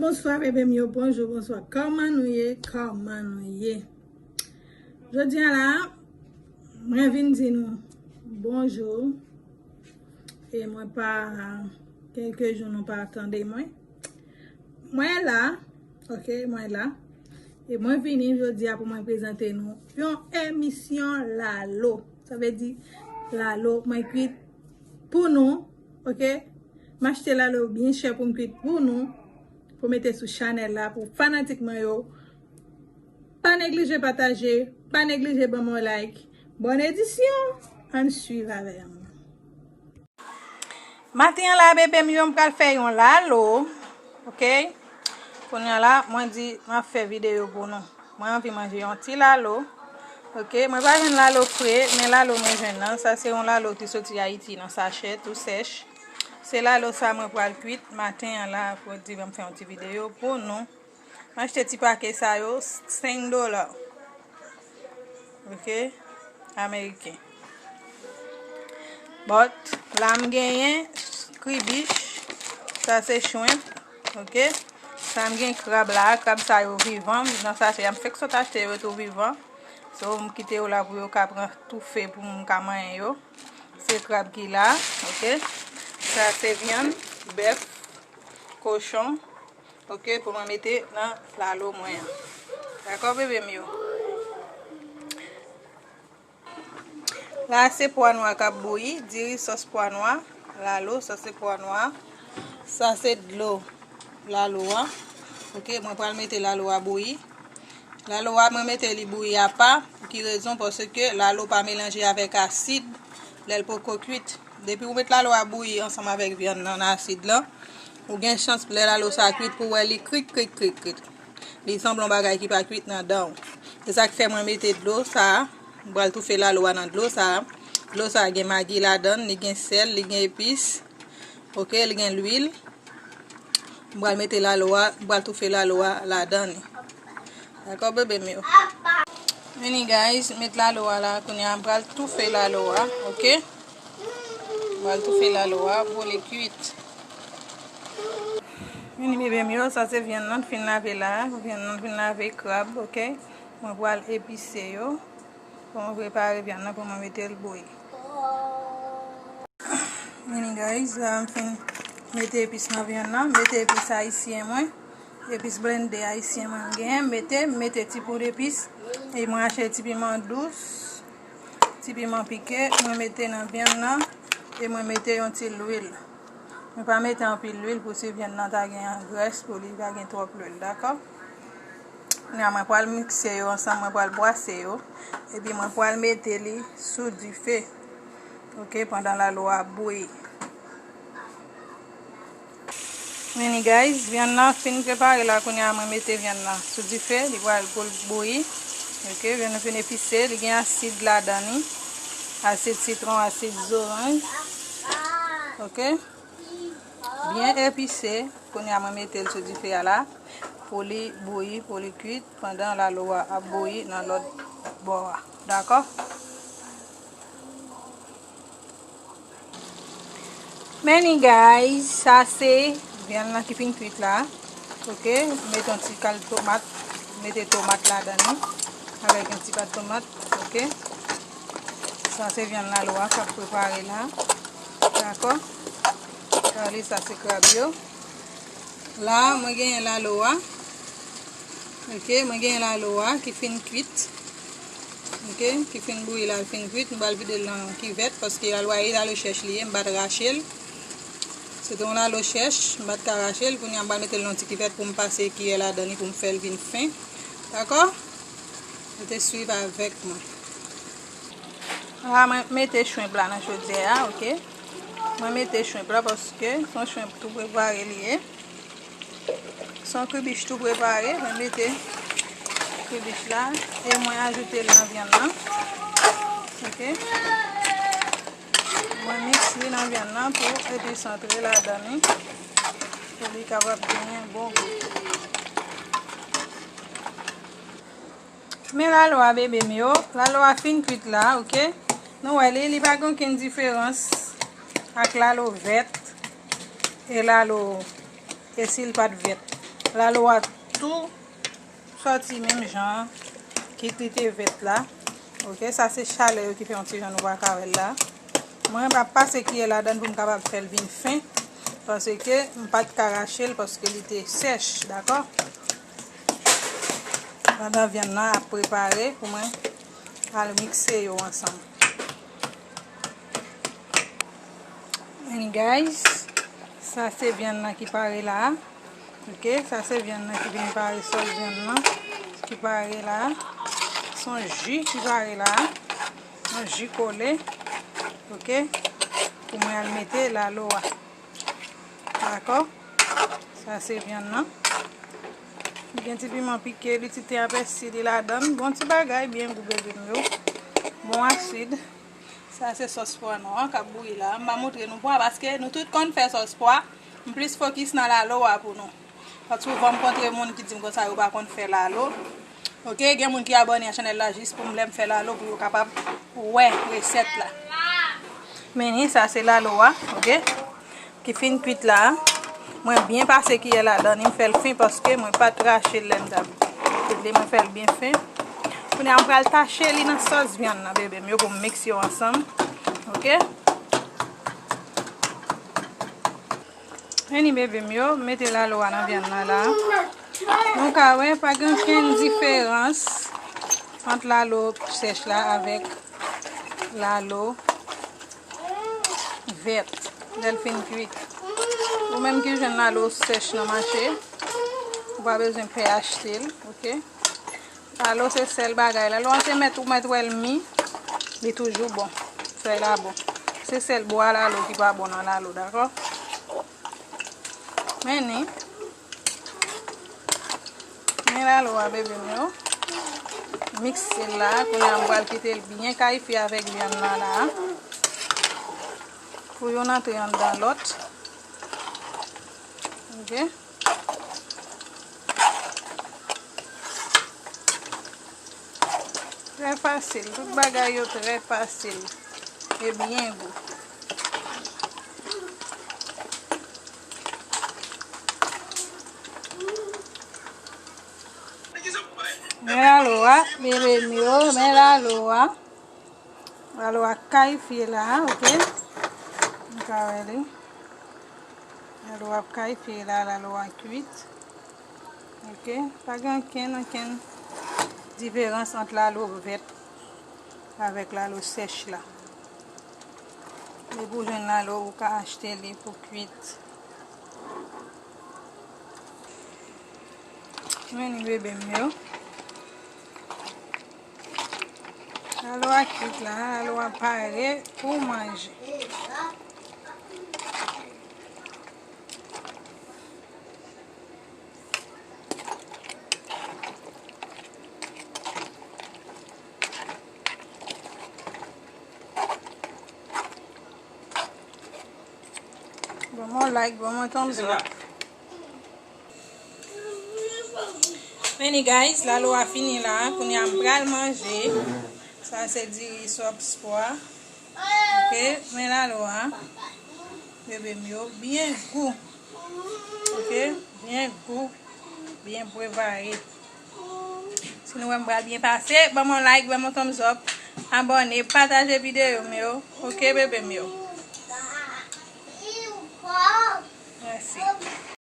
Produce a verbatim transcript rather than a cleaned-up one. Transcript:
Bonswa, bebe m yo, bonjou, bonswa. Kòman nou ye? Kòman nou ye? Jodi a la, mwen vin di nou bonjou. E mwen pa, kèlke jou nou pa tande mwen. Mwen la, ok, mwen la. E mwen vini jodi a pou mwen prezante nou yon emisyon lalo. Sa vle di lalo, mwen kwit pou nou, ok? M achte lalo byen chè pou m kwit pou nou, pou mete sou chanèl la, pou fanatik mwen yo. Pa neglije pataje, pa neglije ban m yon like. Bòn edisyon, ann swiv avè m. Maten an la, bebe m yo, m pral fè yon lalo, ok? Kounye a la, mwen di m ap fè videyo pou nou. Mwen anvi manje yon ti lalo. Ok, mwen pa jwenn lalo fre, men lalo mwen jwenn nan. Sa se yon lalo ki soti Ayiti nan sachè, tou sèch. Se lalo sa mwen pral kwit maten an la, pou di ban m fè yon ti videyo pou nou. Mwen achte ti pake sa yo, senk dola. Ok, ameriken. But, la m genyen kribich, sa se shrimp, ok. Sa m gen krab la, krab sa yo vivan, nan sachè a m fèk sot achte yo tou vivan. So, m kite yo la pou yo ka pran toufe pou m ka manyen yo. Se krab ki la, ok. Sa se vyann, bèf, kochon, ok, pou mwen mete nan lalo mwen an. Dakò, bebe m yo? La, se pwa nwa k ap bouyi, diri sòs pwa nwa, lalo, sa se pwa nwa, sa se dlo lalo a. Ok, mwen pral mete lalo a bouyi. Lalo a, mwen mete li bouyi apa. Pou ki rezon? Paske lalo pa melanje avèk asid lè l poko kwit. Depi ou met lalo a bouyi ansanm avèk vyann nan, nan asid lan, ou gen chans lè lalo sa kwit pou wè li krik, krik, krik, krik. Li sanble yon bagay ki pa kwit nan dan w. Se sa k fè mwen mete dlo sa a. Mwen pral toufe lalo a nan dlo sa a. Dlo sa a gen magi ladan l, li gen sèl, li gen epis. Ok, li gen lwil. Mwen pral mete lalo a, mwen pral toufe lalo a ladan li. Dakò, bebe m yo? Vini, guys, met lalo a la. Kounye a, mwen pral toufe lalo a, ok? Mwen pral toufe lalo a pou li kwit. Vini, bebe m yo, sa se vyann nan fin lave la. Vyann nan fin lave, krab, ok? Mwen pral epise yo. Pou mwen prepare vyann nan pou mwen mete l bouyi. Vini, guys, la m fin mete epis nan vyann nan. Mete epis ayisyen mwen. Epis blende ayisyen mwen m genyen. Mete, mete ti poud epis. E mwen achte ti piman dous. Ti piman pike, mwen mete nan vyann nan e mwen mete yon ti lwil. Mwen pa mete anpil lwil pou si vyann nan ta gen grès pou li pa gen twòp lwil, dakò? Kounye a mwen pral mikse yo ansanm, mwen pral bwase yo, epi mwen pral mete li sou dife. Ok, pandan lalo a ap bouyi. Vini, guys, vyann nan fin prepare la. Kounye a mwen mete vyann nan sou dife, li pral pou l bouyi. Ok, vyann nan fin epise, li gen asid ladan li. Asid sitwon, asid zoranj. Ok. Byen epise. Kounye a mwen mete l sou dife a la pou li bouyi, pou li kwit pandan lalo a ap bouyi nan lòt bò a. Dakò? Many guys, sa se vyann nan ki fin kwit la. Ok, mete yon ti kal tomat, mete tomat ladan li avèk yon ti pat tomat. Ok, sa se vyann lalo a k ap prepare la. Dakò? Gade, sa se krab yo. La, mwen genyen lalo a. Ok, mwen genyen lalo a ki fin kwit. Ok, ki fin bouyi la, fin kwit. M pral vide l nan kivèt paske lalo a e lalo chèch li ye, m pa t rache l. Se te yon lalo chèch, m pa t ka rache l. Kounye a, m pral mete l nan ti kivèt pou m pase kiyè ladan li pou m fè l vin fen. Dakò? Rete swiv avèk mwen. La, mwen mete shrimp la nan chodyè a, ok? Mwen mete shrimp la paske se yon shrimp tou prepare li ye. Se yon kribich tou prepare, mwen mete kribich la e mwen ajoute l nan vyann nan. Ok? Mwen mikse li nan vyann nan pou epis antre ladan li, pou li kapab genyen bon gou. Men lalo a, bebe m yo, lalo a fin kwit la, ok? Nou wè li, li pa gen okenn diferans ak lalo vèt e lalo e si l pa t vèt. Lalo a tou sòti menm jan an, kit li te vèt la. Ok, sa se chalè yo ki fè yon ti jan nou pa ka wè l la. Mwen m ap pase kiyè ladan l pou m kapab fè l vin fen, paske m pa t ka rache l paske li te sèch, dakò? Pandan vyann nan ap prepare pou mwen al mikse yo ansanm. And guys, sa se vyann nan ki pare la a. Ok, sa se vyann nan ki vin pare, sòs vyann nan ki pare la a. Se yon ji ki pare la a. Yon ji kole. Ok, pou mwen al mete lalo a. Dakò? Sa se vyann nan. Li gen ti piman pike, li ti ten a pèsi li ladan l. Bon ti bagay, byen gou bebe m yo. Bon asid. Sa se sòs pwa nou an k ap bouyi la. M pa montre nou pwa paske nou tout konn fè sòs pwa. M plis fokis nan lalo a pou nou. Paske souvan m kontre moun ki di m konsa yo pa konn fè lalo. Ok, gen moun ki abòne a chanèl la jis pou m lè m fè lalo pou yo kapab wè resèt la. Men ni sa se lalo a, ok, ki fin kwit la a. Mwen byen pase kiyè ladan li, m fè l fen paske mwen pa t rache l lè m t ap koule, mwen fè l byen fen. Kounye a m pral tache li nan sòs vyann nan, bebe m yo, pou m mikse yo ansanm. Ok. Men ni bebe m yo, m mete lalo a nan vyann nan la. Nou ka wè, pa gen okenn diferans ant lalo sèch la avèk lalo vèt lè l fin kwit. Ou menm ki jwenn lalo sèch nan mache, ou pa bezwen pè achte l, ok? Lalo se sèl bagay. Lalo a se mèt ou mèt wè l mi, li toujou bon. Fèy la bon. Se sèl bwa lalo ki pa bon nan lalo, dakò? Men ni. Men lalo a, bebe m yo. Mikse l la, kounye a m pral kite l byen kayifye avèk vyann nan la. Pou youn antre anndan lòt. Ok. Trè fasil. Tout bagay yo trè fasil. E byen gou. Men lalo a, bebe m yo, men lalo a. Lalo a kayifye la, ok. Nou ka wè li. Lalo a ap kayifye la, lalo a kwit. Ok, pa gen ankenn, ankenn diferans ant lalo vèt avèk lalo sèch la. Depi w jwenn lalo, ou ka achte li pou kwit. Men ni bebe m yo. Lalo a kwit la, lalo a pare pou manje. Ban mwen like, ban mwen thumbs up. Men ni guys, lalo a fini la, kounye a m pral manje. Sa se diri sòs pwa. Ok, men lalo a. Bebe m yo, byen gou. Ok, byen gou, byen prepare. Si nou wè m pral byen pase, ban m yon like, ban m yon thumbs up, abòne, pataje videyo m yo. Ok, bebe m yo.